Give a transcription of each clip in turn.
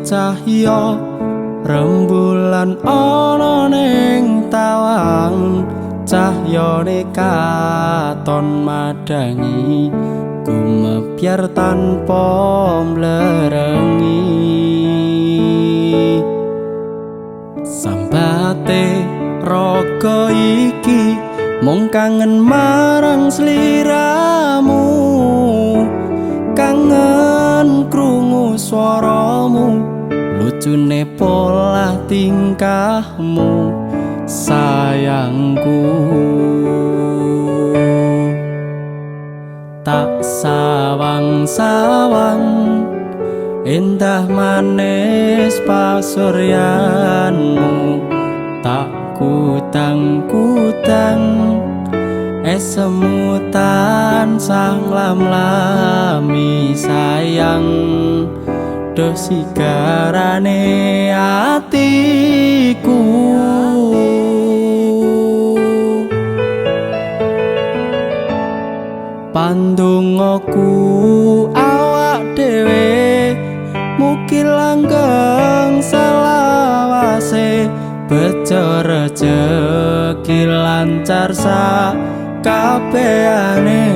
Cahya rembulan ana ning tawang, cahyane katon madangi gumebyar tanpa mlerengi. Sambate raga iki mung kangen marang sliramu, kangen krungu swaramu, lucune pola tingkahmu sayangku. Tak sawang-sawang endah manis pasuryanmu, tak kutang-kutang esemu tansah nglam-lami sayang. Duh sigarane atiku, pandongaku awak dhewe mugi langgeng selawase, bejo rejeki lancar sakabehane.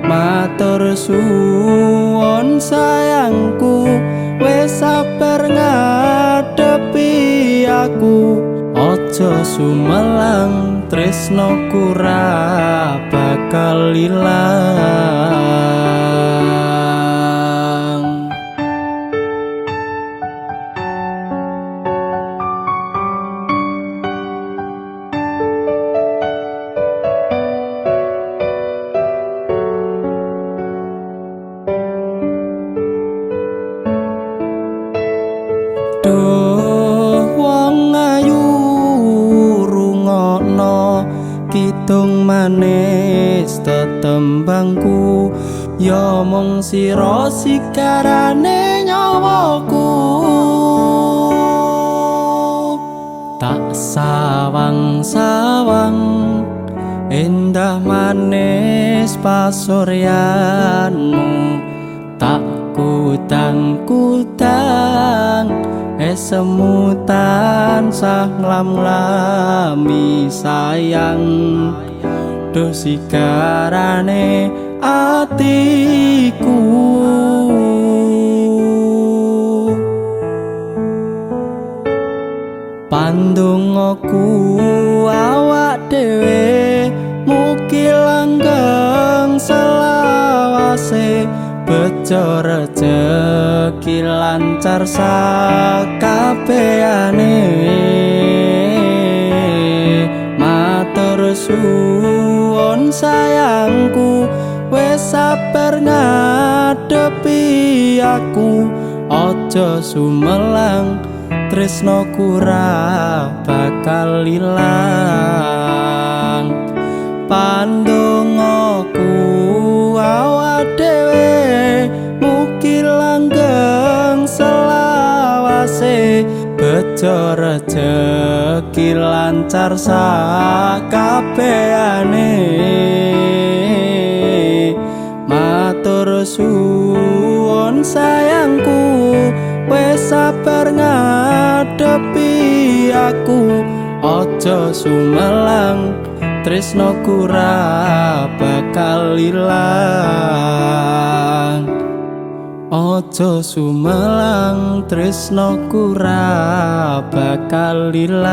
Matur suwun sayangku, wis sabar ngadepi aku. Aja sumelang tresnoku ra bakal ilang. Duh wong ayu rungokno kidung manis tetembangku, ya mung sira sigarane nyawaku. Tak sawang-sawang endah manis pasuryanmu, tak kutang-kutang esemu tansah nglam-lami sayang. Duh sigarane atiku, pandongaku awak dhewe mugi langgeng selawase, bejo rejeki lancar sakabehane. Matur suwun sayangku, wis sabar ngadepi aku. Aja sumelang tresnoku ra bakal ilang. Pandongaku awak dhewe mugi langgeng selawase, bejo rejeki lancar sakabehane. Matur suwun sayangku, wis sabar ngadepi aku. Aja sumelang tresnoku ra bakal ilang. Aja sumelang tresnoku ra bakal ilang.